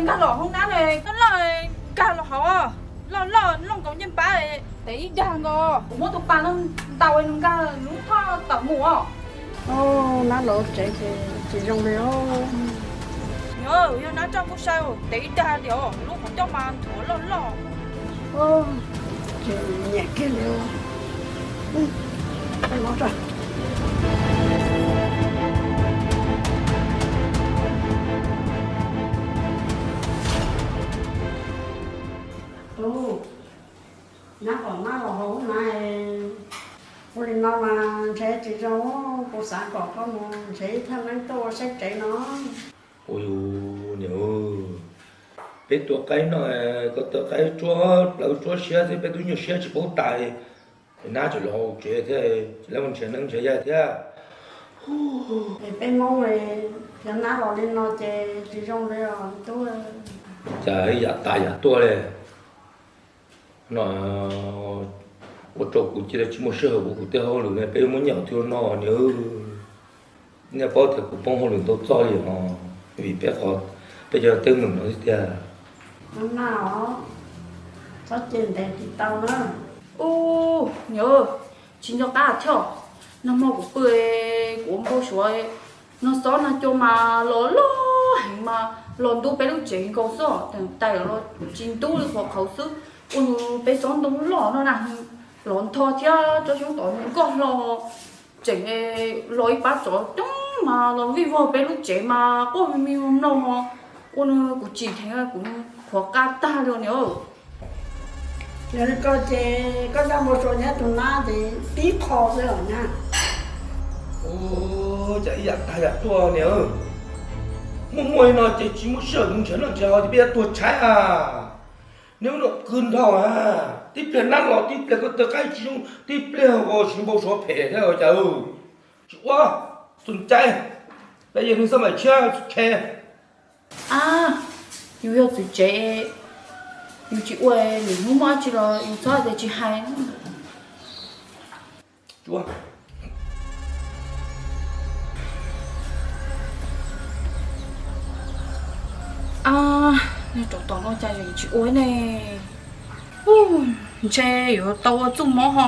Nkag los hauv nab loj loj, nkag los hauv, loj loj looj nkaus ncej npab, tes ib dag nkaus. Kuv muab tus pas no ntaus nws nkag lub thoj tawm mus os. Nab los tsev ces tsis zoo li os. Yog nab roj kuj sai, tes ib dag li os, lub qhov ncauj mas nthuav loj loj. Ces nyiam kiag li. Tub, nab kom nab los hauv na. Ua li no mas ntshe tsis zoo, kuv xav kom koj mus ntshe ib thaj neeb tuaj ua saib tsev no. Ua yus niam, peb tua qaib no, koj tua qaib tsuab plawv tsuab siab xwb, peb twb nyuaj siab tsis paub tais. Nab tseem los hauv tsev thiab, tsis lab mus nrhiav neeb nrhiav yaig thiab. Es peb Hmoob, yog nab los li no ces tsis zoo li os tub. Cas yam tas yam tuaj li no, ua rau kuv cia li tsis muaj sij hawm ua kuv tej hauj lwm ne, peb muab nyiam thiab no niam. Nej paub tias kuv poob hauj lwm ntau txoj li os, vim peb qhov, peb cov teeb meem no xwb tiag. Nab os, txhob cem ntev tsis tau na. Ub, niam, tsis nco qab thiab. Nag hmo kuv pw, kuv ua npau suav, nag xob nag cua mas los loj heev mas los ntub peb lub tsev nkaus xwb, tais los tsis ntub li qhov qhauv xwb. Ua nws peb xob ntoo loj no na, los ntho thiab tsob xyoob tom nws nkoj hlo, tseem los ib pab tsov coob mas los vij vog peb lub tsev mas quaj me me mloog. Ua nws kuv tsim dheev kuv qhuav qa tag li niam. Yog li koj ces koj zaj npau suav nyob tus nab ces tib qho xwb los nyab. Ua cas ib yam tag yam tuaj niam. Muaj muaj li no ces tsis muaj sij hawm mus nrhiav noj nrhiav haus ces peb yuav tuag tshaib a. Neb ua nom qw nrho a, tib pliag nab los tib pliag koj taw qaib tsis zoo, tib pliag ua tsis npau suav phem thiab cas. Tsis ua, txum cai, peb yog neeg xab maim tshiab txum khe. A, yus yog txwv tsev, yus tsis ua, lwm hnub muaj dab tsi los yus txhob tias tsis hais. Tsis ua. A, nws rau tom no cas yeej tsis ua ne. Ntshe yuav tau ua txuj mob ho.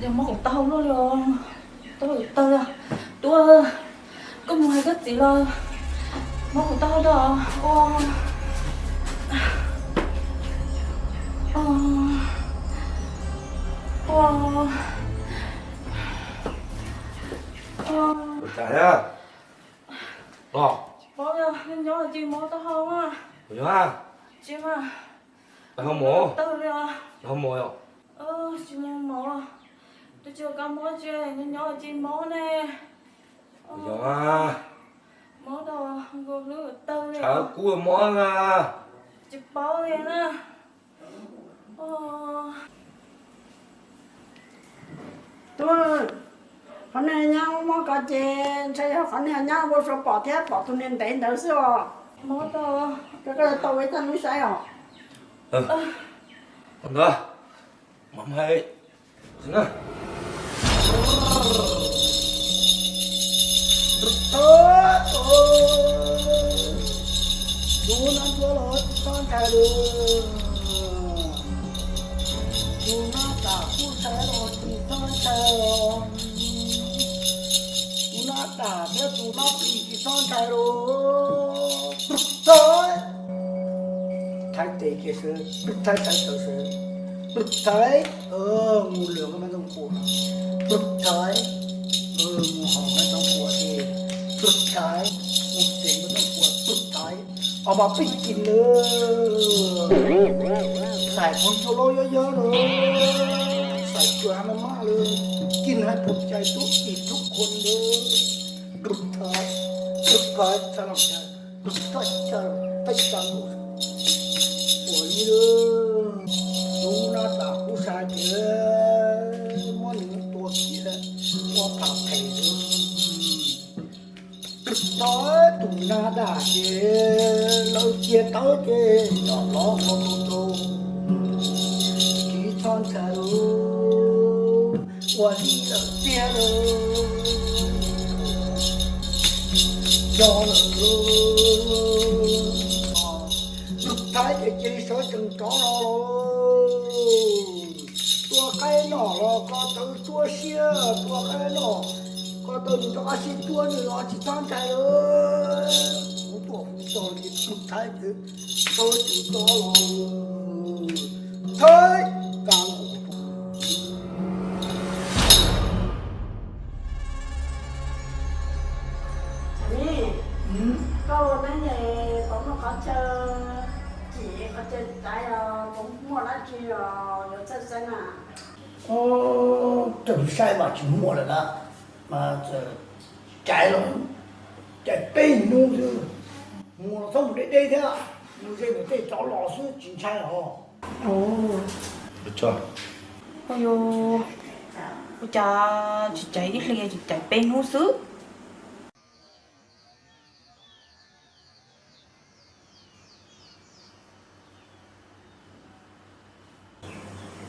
Yog mob kuv taub hau luaj li os. Taub hau tawg. Tub, koj mus hais koj txiv los. Mob kuv taub hau tag. Ua, ua, ua. Ua cas thiab? Los. Mob, nyob nyob ces mob taub hau a. Yog a. Tsis mas. Pais hauj mov. Tawg li os. Pais hauj mov yom. Tsis mus mov. Twb tsis ua kab mob tsis, nyob nyob ces mob ne. Yog a. Mob tau nkaus hlwb tawg li. Tshav kub mob na. Tsis paub li na. Tub, qhov niag nyab mob ko ces ntshe yog qhov niag nyab npau suav pom thiab pom tus niag ntev ntawd xwb os. Mob tau. Koj tau ua ib tag nub saib os. Ntawd, mam hais na. Tus nab ntsuab los tsis txhob ntshai li. Tus nab dam kuj ntshai los tsis txhob ntshai os. Tus nab dam thiab tus nab plis tsis txhob ntshai los. Thaiv tes kiag sawv, thaiv thaiv sawv, thaiv, mus lwm koj maj tooj kua, thaiv, mus hauv maj tooj kua ces, thaiv, mus xev maj tooj kua, thaiv, ob pab pij kis lawm. Xais qhov ncauj loj yog yog lawm, xais cua maj maj lawm, kis hais pum cai tub kis tub khuam lawm. Thaiv, thaiv, thaiv, thaiv, ua li lub nab dam kuj sai ces muab nws tua kiag ua pam phem. Tau tus nab dam ces lawv cia tawb ces cov lov qhov tus tus tsis txhob ntshai lawm, ua li lawm tiag lawm. Cov lawm, tus Thaib ces cia li sawv tsees rov los. Tua qaib noj los koj tawv cuab siab, tua qaib noj koj tawv nws rov qab sib cuab nws los tsis txhob ntshai lawm. Kuv tuaj hu txog ces tus Thaib ces sawv tsees rov los. Thaib, kab nkaus. Koj ua neeb es puas muaj qhov chaw cim qhov chaw caiv os, puas muaj dab tsi os yuav txawj xeeb na? Raws li saib mas tsis muaj lawm na, mas caiv los caiv peb hnub xwb, mus los txhob mus deb deb thiab, mus ze ntawm tej tsov los xwb tsis ntshai os. Ua cas tsis caiv ib hlis, tsis caiv peb hnub xwb?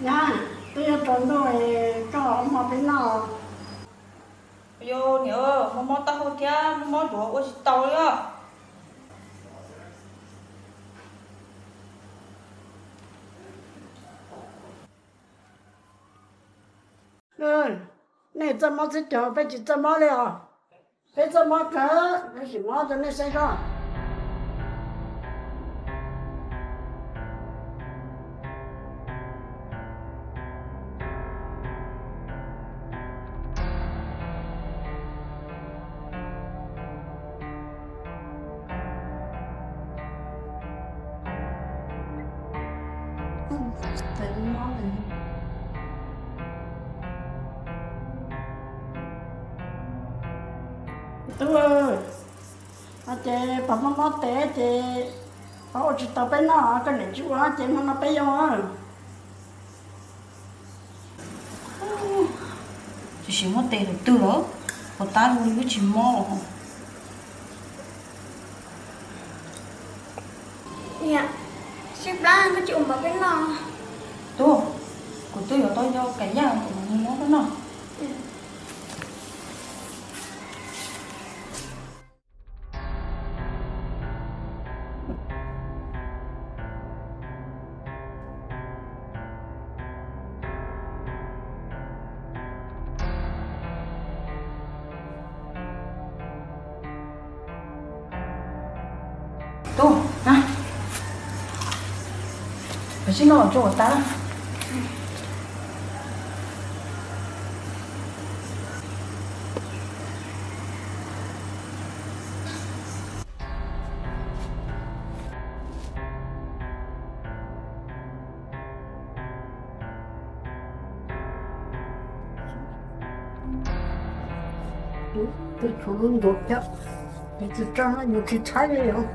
Nyab, twb yuav tsaus ntuj, koj ua hmo peb noj. Yog niam, mob mob taub hau thiab mob mob duav ua tsis tau li os. Nej txawj mob txhib caug, peb tsis txawj mob li os. Peb txawj mob kawg, peb sim mob rau nej saib zoj. Tub, ces pog mob mob tes ces pog ua tsis tau peb noj, koj niam tsis ua ces hmo no peb yuav. Tsis sim muab tes tus twg lawm, puas tab hu li wb tsis mob los. Niam, sib plab koj tsis ua mov peb noj. Tub, kuv twb yuav tau yau kav yaj kuv mam mus muab koj noj. Tub, koj sib noj tso ua tas. Tus tshuav lub ntuas thiab, tus tsis tsa no yus tsis tshaib li os.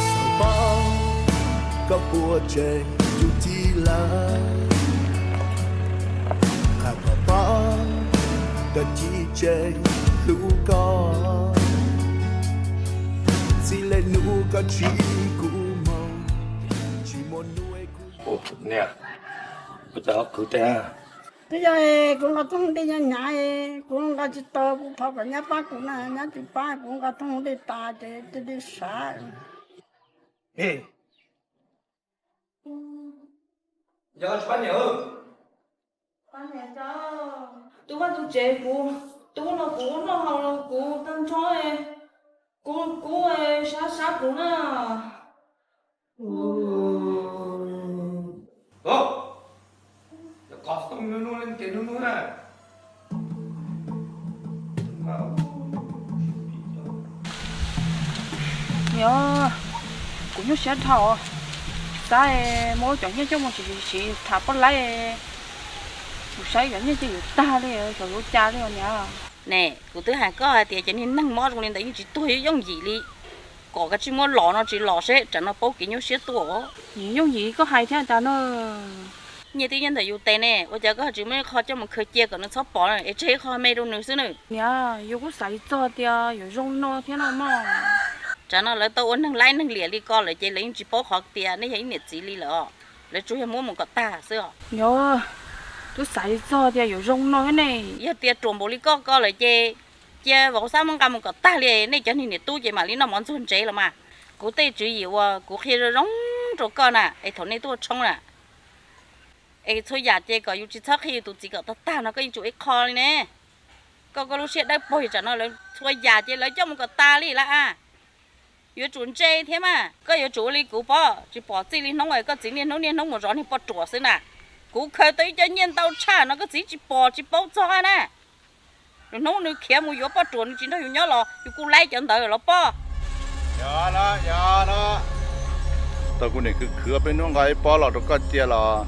Xav paub koj puas tseem hlub kuv lawm, qhov koj paub koj tsis tseem hlub kuv, txij li hnub koj tshwm kuv moo, tsis muaj hnub kuv. Niam, ua cas ho khwv tag? Twb yog kuv nqa txooj dej nyob hnyav, kuv nqa tsis tau, kuv thov kom nyab pab kuv na, nyab tsis pab, kuv nqa txooj dej tas ces cia li sav. Yog tsis pab niam, tus vaj tus tsev kuv, tus no kuv noj haus los kuv tag nrho, kuv, kuv sab sab kuv na. Niam, kuv nyuaj siab dhau, xav muab cov nyiaj coj mus siv tham poj laib, kuv saib cov nyiaj ces yuav tag li, xyov yuav ua cas li os niam. Ne, kuv twb hais koj hais tias cov niag neeg mob zoo li ntawd yeej tsis tuag yooj yim li. Kom koj tsis muab los no tsis los seb tsam no paub kev nyuaj siab tuaj. Yooj yim koj hais thiab tas no. Nyiaj twb nyob ntawm yus tes ne, ua cas koj tsis muab ib qho coj mus khaws cia kom nws txhob pom es tseg ib qho me rau nws xwb na? Niam, yus kuj xav txog tias yuav zoo no thiab no mog. Tsam no lawv tau ua neeg laib neeg liam li ko lawm ces lawv yeej tsis paub qhov tias nej yog ib niam txiv li lawm os. Lawv tsuas yog muab mus kom tag xwb os. Niam, twb xav txog tias yuav zoo no ne. Yog tias ruam npaum li koj ko lawm ces cia vauv Xab muab nqa mus kom tag li, nej cov niag niam tub ces mam li noj mov ntxuag ntsev los mas. Kuv tej tswv yim uas kuv qhia zoo zoo rau koj na, es thaum nej tuaj tshoob na, es txhua yam ces kom yus tsis txhob qhia yus tus txiv kom tag tag no koj yeej tsum ib qho li ne. Koj koj lub siab dawb paug tsam no lawv txhua yam ces lawv coj mus kom tas li lawm a. Yuav tsum ntse thiab mas, koj yuav tsum ua li kuv pob, tsis pom txij li hnub koj txiv niaj hnub niaj hnub mus zov niag poj ruam xwb na. Kuv khaws tau ib co nyiaj ntau tshaj no koj txiv tsis pom tsis paub txog na. Lwm hnub nws khiav mus yuav poj ruam nws tsis nrog yus nyob los yus kuj laib cov ntawd los pob. Tau kuv niam khwv khwv ob peb hnub nqa ib pob los rau koj cia los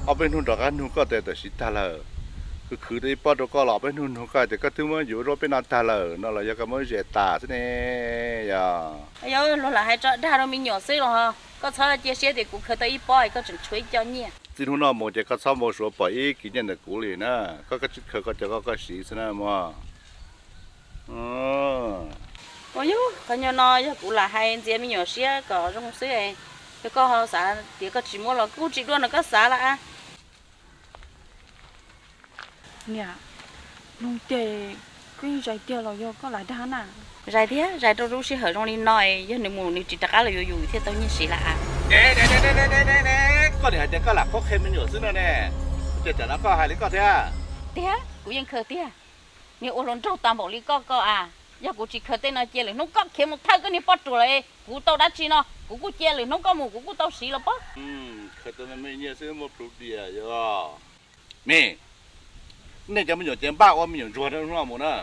ob peb hnub rov qab nug koj tias tam sim tag lawm. Khwv khwv tau ib pob rau koj los ob peb hnub nug koj tias koj twb muab yuav rau peb no tag lawm no los yog koj muab zes tas xwb ne. Yog luag lam hais tso dag rau me nyuam xwb los koj txhob cia siab tias kuv khaws tau ib pob es koj tseem tshuav ib co nyiaj. Txij hnub no mus ces koj txhob npau suav pom ib kis nyiaj ntawm kuv li na. Koj koj tsis khaws koj cov koj koj siv xwb na mog. Ua yog qhov nyuag no yog kuv lam hais ntxias me nyuam siab kom zoo xwb. Yog koj xav tias koj tsis muab los kuj tsis dua no koj xav lawm. Niam, nug ces koj yeej zais tiag los yog koj lam dag na? Zais thiab, zais rau lub sij hawm zoo li no, yog nws mus nws tsis rov qab los yuav yus thiaj tau nyiaj siv lawm a. Koj niam hais tias koj lam qhuab qhia me nyuam xwb no ne, ces tsam no koj hais li koj thiab. Tiag, kuv yeej khaws tiag. Niag ua hluas nraug tas npaum li koj ko a, yog kuv tsis khaws tej no cia lwm hnub koj khiav mus thawj koj niag poj ruam lawm, kuv tau dab tsi no kuv kuj cia lwm hnub koj mus kuv kuj tau siv los pob. Khaws tau me nyiaj xwb muaj plhus diam yog. Me, nej cov me nyuam ces npaj ua me nyuam ntsuag hnub no mus na,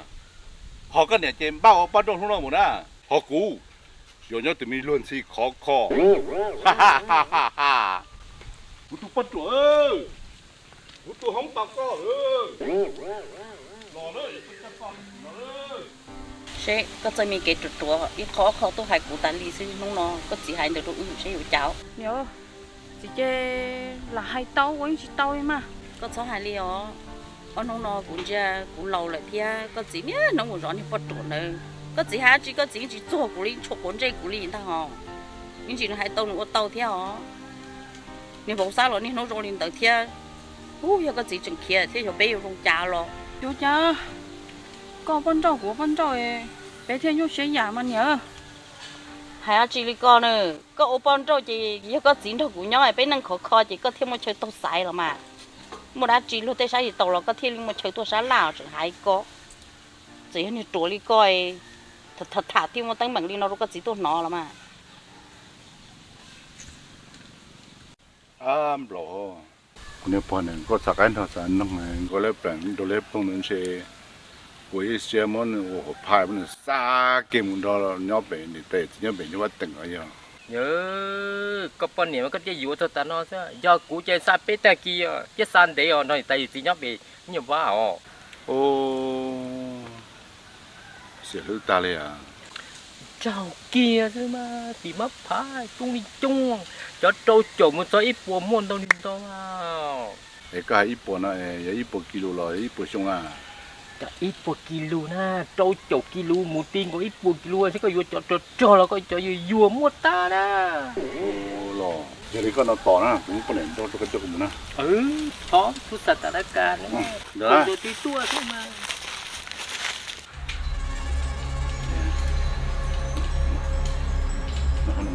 ho koj niam ces npaj ua poj nrauj hnub no mus na, ho kuv yuav nyob tus me luag ntxhi khov kho. Kuv tus poj ruam, kuv tus hoob tos koj. Seb koj txawj me kev ruam ruam ib qho ob qho tuaj hais kuv tas li xwb, hnub no koj txiv hais ntawd rau wb seb yuav cas. Niam, txiv ces lam hais tau ua yeej tsis tau li mas. Koj txhob hais li os. Ob hnub no kuv ntsia kuv laus lawm thiab koj txiv niaj hnub mus zov niag poj ruam ntawd. Koj txiv hais dab tsi koj txiv yeej tsis txuag kuv li, yeej tshuav quav ntsej kuv li ntag hos. Ib ntsis nws hais tau nws ua tau thiab os. Niag vauv Xab los niaj hnub zoo li ntawd thiab. Ub, yog koj txiv tseem khiav thiab yog peb yuav zoo cas los? Yuav cas, koj poj nrauj kuv poj nrauj, peb thiaj nyuaj siab yam mas niam. Hais dab tsi li koj na, koj ua poj nrauj ces yog koj txiv nrog kuv nyob peb neej khov kho ces koj thiaj muaj chaw taug xaiv los mas. Muaj dab tsi luag tej sab yim taus los koj thiaj li muaj chaw tuaj sab laj tseem hais koj. Txawm yog niag ruam li koj, tham tham thiaj muaj teeb meem li no rau koj txiv tuaj hnov los mas. Ab nplaum, kuv niag pog ne, nkauj txhav qaib nrog txav noog, nkauj leb pleem nrog leb ploog ntshe kuv ib siab muab nws ua huam phaj muab nws xa kiag mus nrog nyob pem niam tais txiv nyob pem nyuj vaj teem os yog. Koj poj niam mas koj thiaj yuav txog tas no xwb, yog kuv ces xa peb tag kis thiab xa ntev os nrog niam tais yawm txiv nyob pem nyuj vaj os. Xiam hlwb tag li as. Raug kiag xwb mas tim mab phab coob li coob, cov rau caum mus txog ib puas muaj ntau li ntau. Es koj hais ib puas no yog ib puas kis lus los yog ib puas xyoo a? Cov ib puas kis lus na, rau caum kis lus mus ti nkaus ib puas kis lus, seb koj yuav cov rog rog los koj cov yuag yuag muaj tag na. Los yog li koj no tos na, kuv muab poj niam nrog rau koj coj kuv mus na. Thov tub xa tas dab kas, koj tus twb tuaj xwb mas.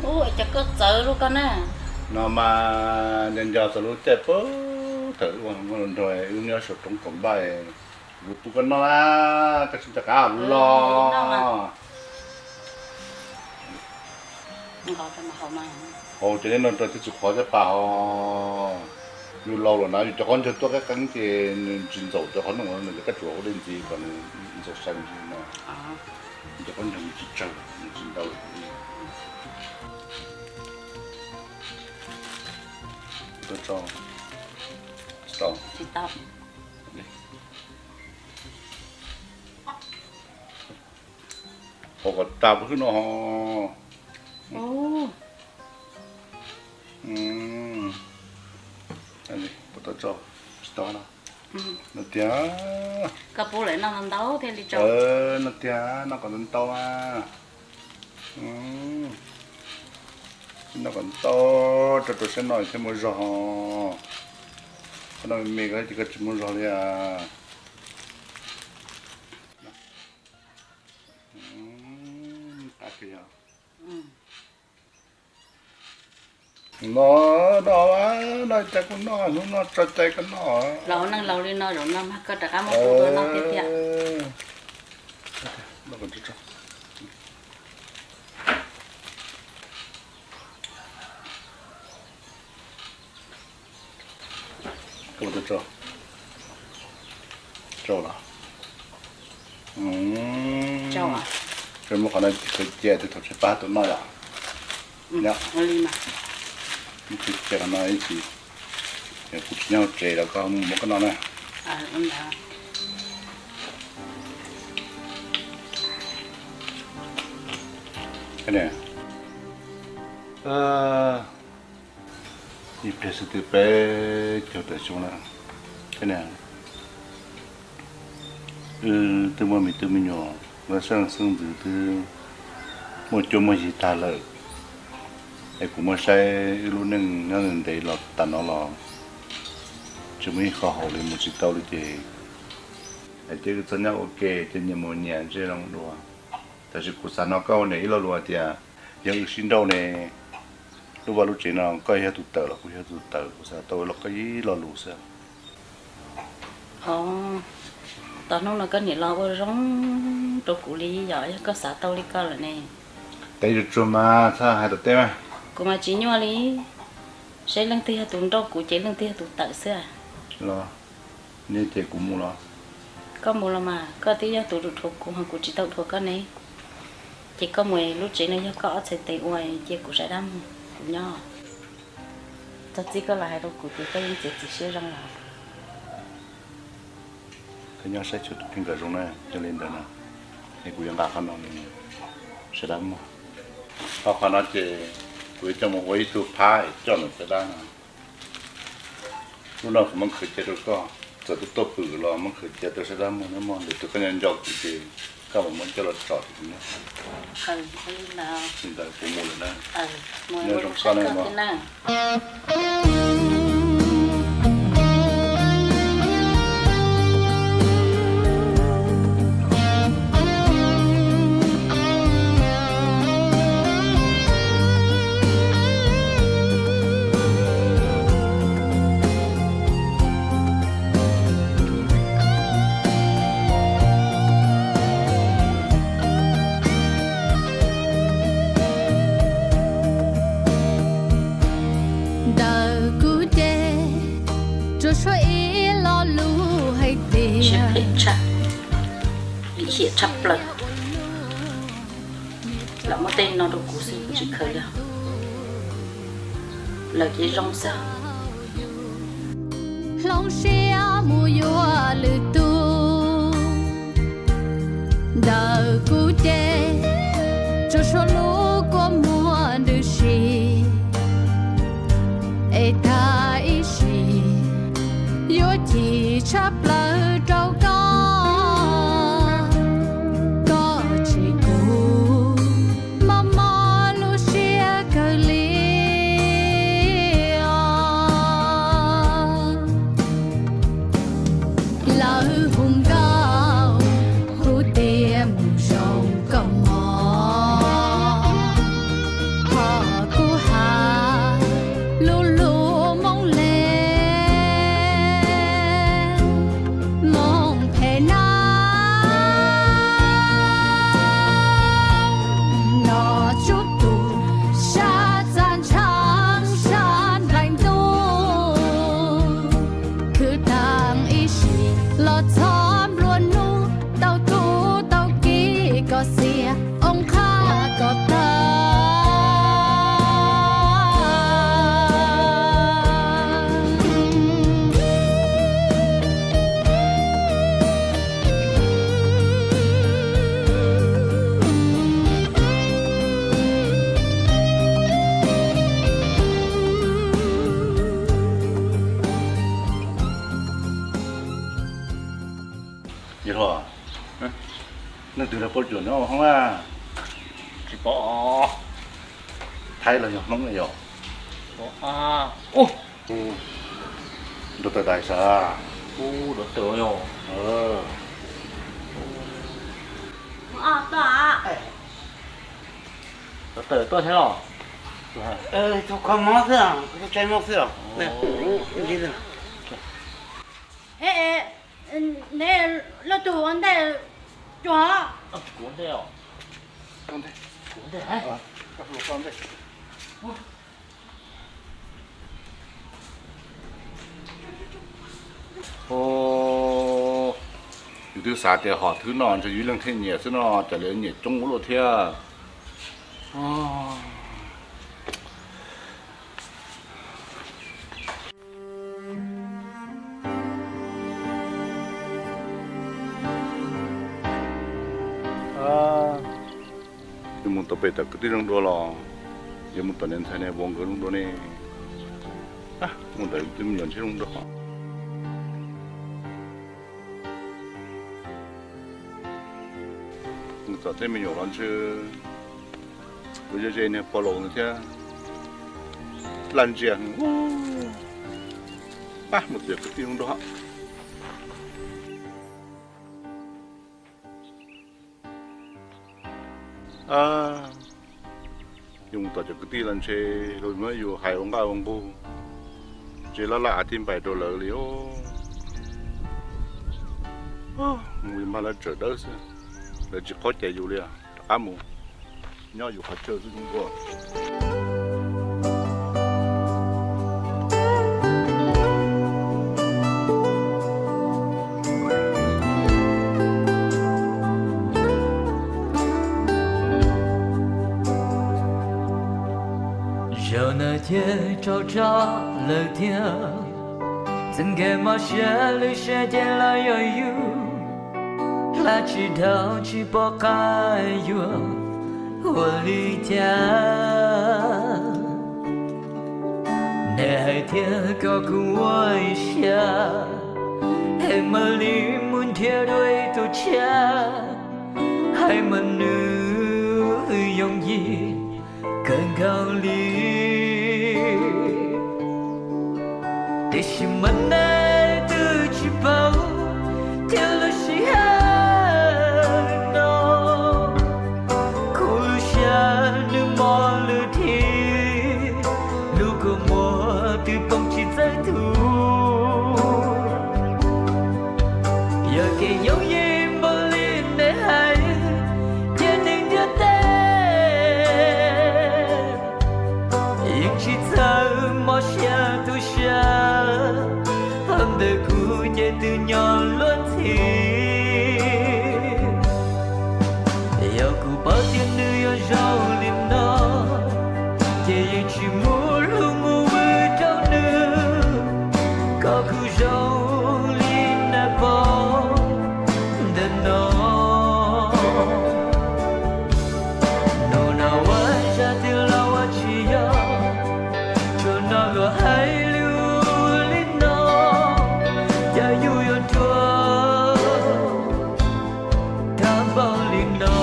Ub, cas koj txawv luaj koj na. No mas nco nco txog lub caij puag thaum wb ua hluas nraug wb nyob saum roob kaum npaj, kuv tu koj noj na, koj tsis nco qab los. Haus cov no rau thiaj tsis qhuav caj pas ho. Yus laus lawm na, yus cov qaub ncaug tuaj qeeb qeeb ces nws tsis ntxaum cov qhov noom no, nws cov kab tsuas ua dej ntxiv kom nws ntxaum sai ntxiv no. Yus cov qaub ncaug nws tsis tsawg, nws tsis ntau. Tsis tau. Haus kom tag puas hwb no ho. Tiag. Koj pub lawm noj ntau thiaj li tso. No tiag, noj kom ntau ntau. Noj kom ntau, rau rau siab noj thiaj muaj zog. Koj noj me me ko ces koj tsis muaj zog li. Qab kawg yog. No, no, no cai kuv noj, hnub no tso cai koj noj. Los ua neej laus li no zaum no mas koj rov qab muab kuv tua noj tiag tiag. Koj tua tso. Tso los. Muab qhov no khaws cia, tus thaum tsis pab tus noj yom. Muab khaws cia qhov no ib chim, kuv tsis nyob hauv tsev los koj muab koj noj na. Ib pliag xwb twb peb caug tawm xyoo na. Wb twb muaj me tub me nyuam, muaj xeeb xeeb ntxwv twb muaj cuab muaj yig tag lawm. Es kuv muab saib wb lub neej nyob ntev los tas no los tsis muaj ib qho haum li, mus tsis tau li ces, es cia wb txhob nyob ua ke, cia nyias mus nyias ntsej zoo dua. Tab sis kuv xav hnov koj ua niam ib lo lus hais tias yog wb sib nrauj ne, lub vaj lub tsev no koj yog tus tawm los kuv yog tus tawm, kuv xav tau los koj ib lo lus xwb. Os, tom hnub no koj niam los ua zoo rau kuv li yom, yog koj xav tau li koj lawm ne. Teb tsuag tsuag mas txhob hais tom teb. Kuv mas tsis nyuaj li, seb leej twg yog tus nrauj kuv ces leej twg yog tus tawm xwb. Los, ces kuv mus los? Koj mus los mas, koj twb yog tus dhuav kuv ho kuv tsis tau dhuav koj ne. Ces koj mus, lub tsev no yog koj ob txhais tes ua, cia kuv saib dab mus, kuv nyob. Txog txij koj los hais rau kuv tias koj yeej txiav txim siab zoo los. Koj nyob saib xyuas tus kheej kom zoo na, yog li ntawd no es kuv yuav nqa qhov no saib dab mus. Ho qhov no ces kuv yuav coj mus ua ib tug phab es coj mus saib dab no. Lub no kuv muab khaws cia rau koj, txawm tuaj tuaj pwm los muab khaws cia rau saib dab muag nyob mog, lwm tus koj nco nco kuv ces koj mam muab coj los tsom kuv nyob. Li ntawd kuv mus lawm na. Nyob zoo koj na mog. Ntawm kuv ces tsuas tshuav ib lo lus hais tias lim hiam tshaj plaws. Lam muab tej no rau kuv xwb, kuv tsis khaws li. Lawm ces zoo xwb. Hloov siab mus yuav lwm tus, ntawm kuv ces tsuas tshuav lub kua muag ntws si, es tag ib sim yuav chim tshaj plaws rau koj, koj tsis kuv mob mob lub siab kawg li os. Lawv hu nkauj hu tias mus zoo koj mog, ho kuv has lub lus Hmoob Leeg. Leej twg los puab cuam nyob hoob a? Tsis paub. Thaib los yog Hmoob na yog? Nrog tawm dais sav. Nrog tawm yog. Nrog tawm tuaj thiab los? Tus kho mob xwb, tus tsaib mob xwb. Lauj, tus ua ntej cuag. Yus twb xav tias hom thwb no ntshe yus ib leeg thiaj nyiam xwb no, cas li nyiam coob ua luaj thiab. Yuav mus tom pem tom kwv tij zoo dua los yuav mus tom niam ntxhais niam vauv nkawd zoo dua ne? Mus ntawd twb me nyuam ntshe zoo dua. Mus tom tej me nyuam los ntshe kuv ze ze niag pog laus ntawd thiab. Laj ntsia. Pab mus tom kwv tij zoo dua. Yuav mus tom cov kwv tij los ntshe luag muab yus hais ua nqaj ua nqug, ntshe laj laj av tib npais rau lawv li os. Mus mas lawv tsawm dawb xwb, lawv tsis qhuab cais yus li, rov qab mus nyob yus qhov chaw xwb zoo dua. Zaum no ces tsaug tsaug lawm thiab, txawm nkees mob siab lwm siab ces los yog yus, hla tsis dhau tsis pom qab yuav ua li cas. Neb hais tias kom kuv ua ib siab, es mam li mus nrhiav dua ib tug tshiab, hais mas nws yooj yim kawg nkaus li. Tiam sis mas neb twb tsis paub tias lub sij hawm no, kuv lub siab nws mob lwj dhim, lub kua muag twb poob tsis txawj thuv. Yog kev yooj yim npaum li neb hais, cia neeg ntiaj teb yeej tsis txawj mob siab tu siab, ntawm kuv ces twb nyob luag ntxhi. Yog kuv paub tias nws yuav zoo li no, ces yeej tsis muaj hlub mus vwm rau nws, kom kuv zoo li nais phoo ntawm no. Hnub no ua zaj twg los ua tsis yog, tsuas hnov luag hais lus li no, cas yus yuav ruam tag npaum li no.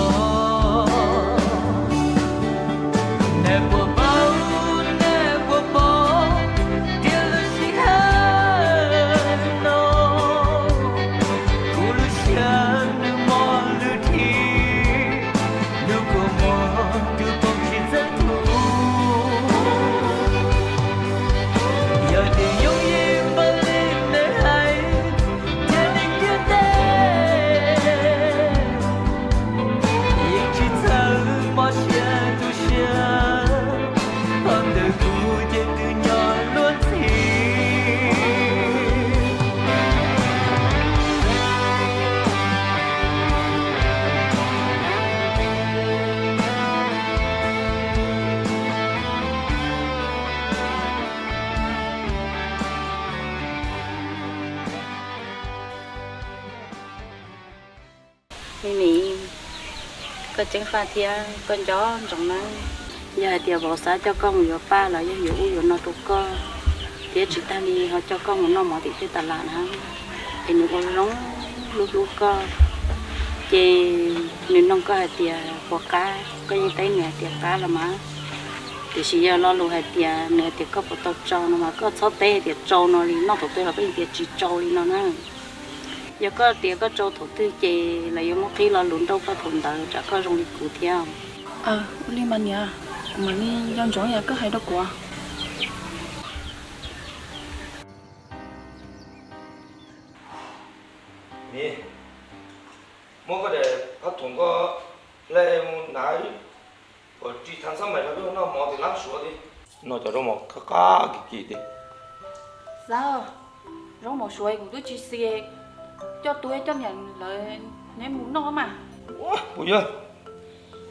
Neb puas paub, neb puas pom tias lub sij hawm no, kuv lub siab nws mob lwj dhim, lub kua muag twb poob tsis txawj thuv. Yog tias yooj yim npaum li neb hais, cia neeg ntiaj teb yeej tsis txawj mob siab tu siab, ntawm kuv ces twb nyob luag ntxhi. Me mi, koj ceev faj thiab koj nco ntsoov nawb. Yog hais tias vauv xav coj koj mus yuav paj los yeej yuav ub yuav no rau koj, thiab tsis tag li ho coj koj mus noj mov tim tej tas las na, es nws ua zoo hlub hlub koj, ces Nws nug koj hais tias puas qab, koj yeej teb nws hais tias qab los mas. Tiam sis yog lo lus hais tias nws hais tias koj puas tau tsau no mas koj txhob teb hais tias tsau no li, noj thaum twg los koj yeej tias tsis tsau li no na. Yog koj tias koj tsau thaum twg ces lawv yuav muab qhib lo lus nrauj koj thaum ntawd, tsam koj zoo li kuv thiab. Ua li mas niam, kuv mam li nco ntsoov yam koj hais rau kuv. Muab koj daim qhov thoom ko hle mus hnav, kom ris thav xab mais rau noj mov tim lab suav thiab. Noj cov zaub mov qab qab kis kis thiab. Xav, zaub mov suav kuv twb tsis xis, coj tub coj niam lawv neb mus noj mas. Ua puas yog,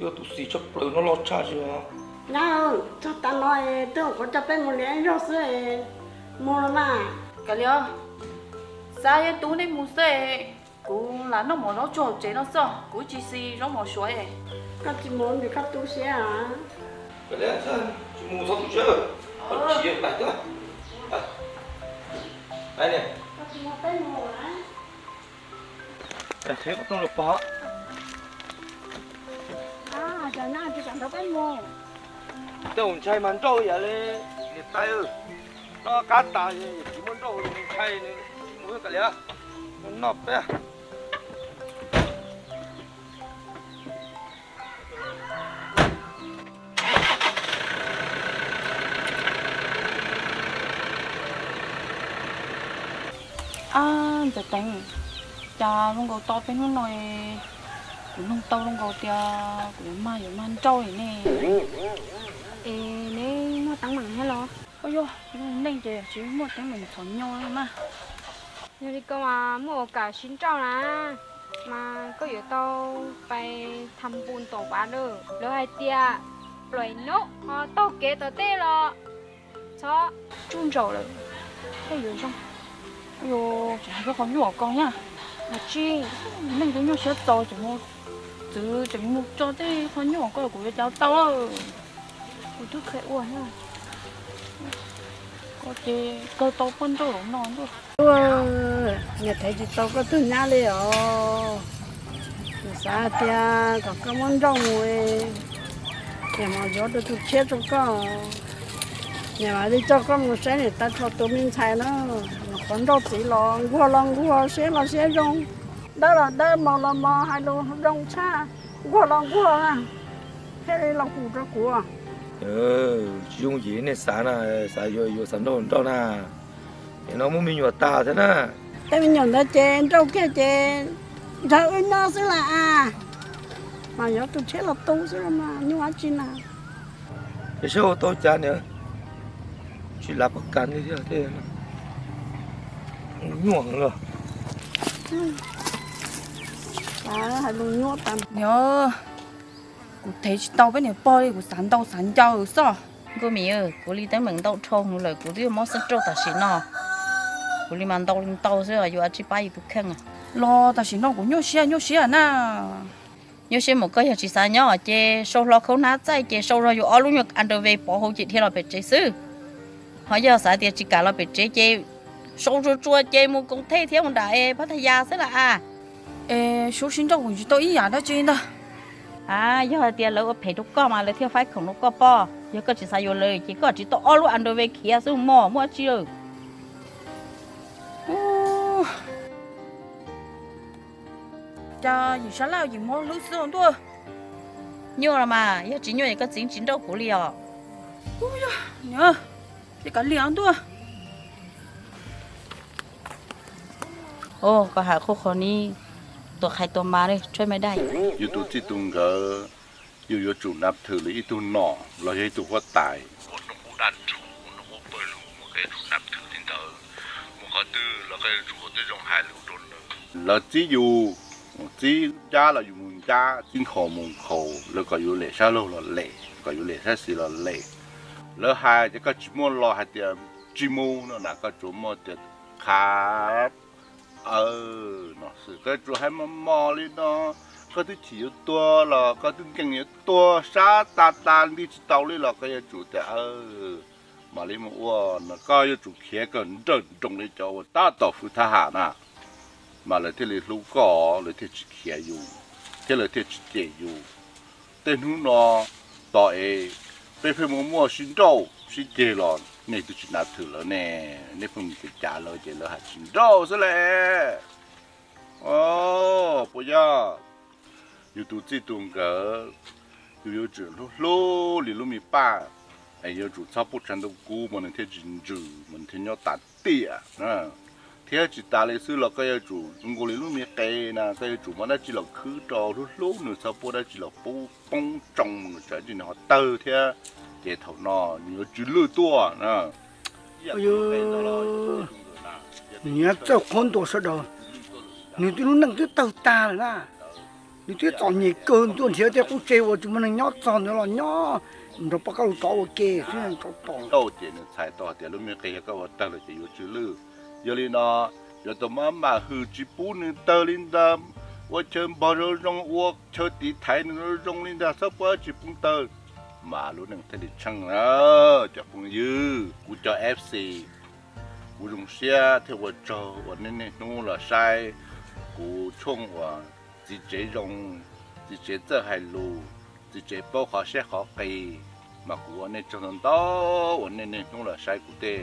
yog tus xis tshaj plaws no loj tshaj tsis. Nyab, txog tas no es twb ua qhov coj peb mus li ib zaug xwb es mus los mas. Kav liam, Xav, yog tub nej mus xwb es kuv lam noj mov zaub tsuag hauv tsev no xwb, kuv tsis xis zaub mov suav es. Koj tsis mus vim koj tu siab. Kav liam, tsis mus txhob tu siab, koj chim tais tuaj. Tej ua ntshai mas nrauj yam li niam tais, noj qab tas tsis muaj nrauj ntshai, mus kav liam, noj peb. Ab, Ntxawm Teev, cas zoo nkaus tau peb hnub no kuv mloog tau zoo nkaus tias kuv yuav mag yuav mag nrauj li ne. Es neb muaj teeb meem thiab los? Ua yog, neej ces tsis muaj teeb meem txhom nyog mas. Yog li koj mas muaj ua kam sib nrauj na, mas koj yuav tau pais tham npus ntaum pas lawm. Lawv hais tias plaim nub ho taug kev tom tej los txhob tsuj ntsaum lawm thiaj yuav zoo. Yog tseem hais koj qhov nyuaj ko thiab, mas tsis, neej twb nyuaj siab txaus tseem mus txwv tseem mus tso tej qhov nyuaj ko kuv yuav cas tau. Kuv twb kheev ua thiab. Koj ces kawg tau poj nrauj los no ntuj. Niam thev tsis tau koj tug nyab li os. Kuv xav hais tias kom koj muab nrauj mus, niam mam yuav rau tus tshiab rau koj. Niam mam li coj koj mus saib niam tais txhua tus me ntxhais na. Qhov nrauj txiv los nquag los nquag, siab los siab zoo, dawb los dawb, mos los mos, hais lus zoo tshaj, nquag los nquag, thiaj li los hu rau kuv. Tsis yooj yim nej xav na, xav yuav yuav xav nrauj nrauj na. Es no muaj me nyuam tas thiab na. Tej me nyuam ntawd ces nrauj kiag ces nrog wb nyob xwb las as, mas yuav tus tshiab los tu xwb los mas nyuaj dab tsi na. Es saib ua tau cas niam, tsis lav pab kas li thiab, nyuaj lawm. Hais lus nyuaj tas. Niam, kuv thev tsis tau peb niam pog li, kuv xav ntaus xav ncaws xwb. Nkauj Mim, kuv li teeb meem ntau dhau lawm, kuv twb yuav mob xeeb rauj tam sim no. Kuv li mas ntaus li ntaus xwb, yuav ua tsi pab yus tus kheej. Los tam sim no kuv nyuaj siab nyuaj siab na. Nyuaj siab mus, koj yog tsis xav nyob ces sau hlo khaub hnab txaij ces sau zog yus ob lub nyuag underwear pov hauv ces dhia los pem tsev xwb. Ho yog xav tias tsis kam los pem tsev ces sau tsuas tsuas ces mus koom thej thiab mus nram es Phav Thas Yas xwb las as. Es sub sib nrauj kuv tsis tau ib yam dab tsi ntag. A, yog hais tias lawv ua phem rau koj mas lawv thiaj faib khoom rau koj poj. Yog koj tsis xav yuav lawv ces koj tsis tau ob lub underwear khiav xwb mog, muaj dab tsi lawm. Cas yim sab laj yim muab hlwb xwb ntuj. Nyuaj los mas, yog tsis nyuaj es koj txiv tsis nrauj kuv li os. Ub, yog, niam, ces kav liam ntuj. Ov, koj hais qhuab qhov ni, tua qhais tua mas, tshuaj me daj. Yus tus txij tus nkawm, yus yuav tsum nab thwm li ib tug nom los yog ib tug huab tais. Ua noj qub daj ntsug, ua noj qub pawg lug mas koj yuav tsum nab thwm li ntawd. Mus qhov twg los koj yuav tsum ua tib zoo hais lus rau lawv. Lawv txib yus, txib ncab los yus mus ncab, txib nkhaus mus nkhaus, lawv kom yus lem sab laug los lem, kom yus lem sab xis los lem. Lawv hais ces koj tsis muaj lo hais tias tsis mus no na, koj tsuas muaj tias qha aw no xwb, koj yuav tsum hais mos mos li no. Koj twb chim yuav tuag los koj twb nkees yuav tuag, sab tas tas nti tsis tau li los koj yuav tsum tias aw, mam li mus ua no, koj yuav tsum khiav kom nrawm nroos li cov uas tab tom hwv thab ham na, mas lawv thiaj li hlub koj, lawv thiaj tsis khiav yus. thiab lawv thiaj tsis cem yus. Tej hnub no tos es peb pheej muaj muaj sib nrauj sib ceg los nej twb tsis nav thwm lawv ne, nej pheej mus cav cav lawv ces lawv hais tsis nrauj xwb las. Puas yog? Yus tus txij tus nkawm, yus yuav tsum hlub hlub li lub me paj, es yuav tsum txhob pub tshav ntuj kub mas nws thiaj tsis ntsws mas nws thiaj nyob tas tiam. Thiab tsis tas li xwb los koj yuav tsum zoo nkaus li lub me qe na, koj yuav tsum muab dab tsi los khwb rau hlub hlub nws, txhob pub dab tsi los pub poob tsoo mus tsam ntsis nws ho tawg thiab, ces thaum no nws yuav tsw lwj tuaj na. Nws nyob txawj qhuab ntuas sawv daws, nws twb lub neej twb tawg tag lawm na. Nws twb txom nyem kawg, nws tuaj nrhiav tej qub tsev uas tsis muaj neeg nyob txog ntawd los nyob nrog poj kab lus tsov ua ke xwb, tsov tom. Ces nws txhais tau hais tias lub me qe yog koj ua tawg lawm ces yuav tsw lwj. Yog li no yuav tau maj mam hwm tsis pub nws tawg li ntag, ua chaw npog zoo zoo, ua chaw tiv thaiv nws zoo zoo li ntag, txhob pub dab tsi poob tawg, mas lub neej thiaj li tsheej na. Cov phooj ywg, kuv cov F C, kuv zoo siab thiab ua tsaug uas nej niaj hnub los saib kuv tshooj uas txiv tsev zoo, txiv tsev txawj hais lus, txiv tsev paub qhov siab qhov qis, mas kuv ua nej tsaug ntau ntau uas nej niaj hnub los saib kuv tej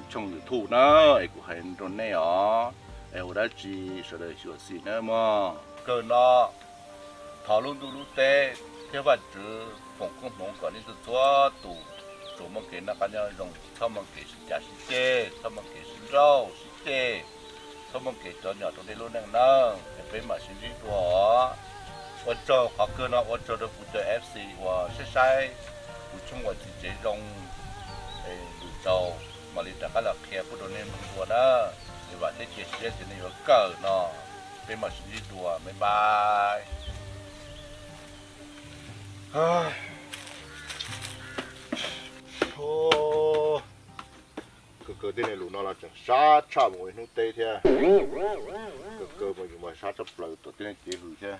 tshooj YouTube na, es kuv hais rau nej os, es ua dab tsi sawv daws xyuam xim nawb mog. Kawg no thov lub ntuj lub teb thiab Vajtswv foom koob hmoov kom nej txhua txhua tus tsuas muaj kev noj qab nyob zoo, txhob muaj kev sib cav sib ceg, txhob muaj kev sib nrauj sib ceg, txhob muaj kev cov nyom rau nej lub neej nawb, es peb mam sib ntsib dua os. Ua tsaug qhov kawg no, ua tsaug rau kuv cov F C uas saib saib kuv tshooj uas txiv tsev zoo, lwm zaus mam li rov qab los qhia pub rau nej mloog dua na. Es vam thiab cia siab tias nej yuav kawm no, peb mam sib ntsib dua, bye bye. Kawg kawg tej niag lus no los tseem sab tshaj mus ib hnub teb thiab. Kawg kawg mas yus mas sab tshaj plaws tom tej niag cev hws thiab.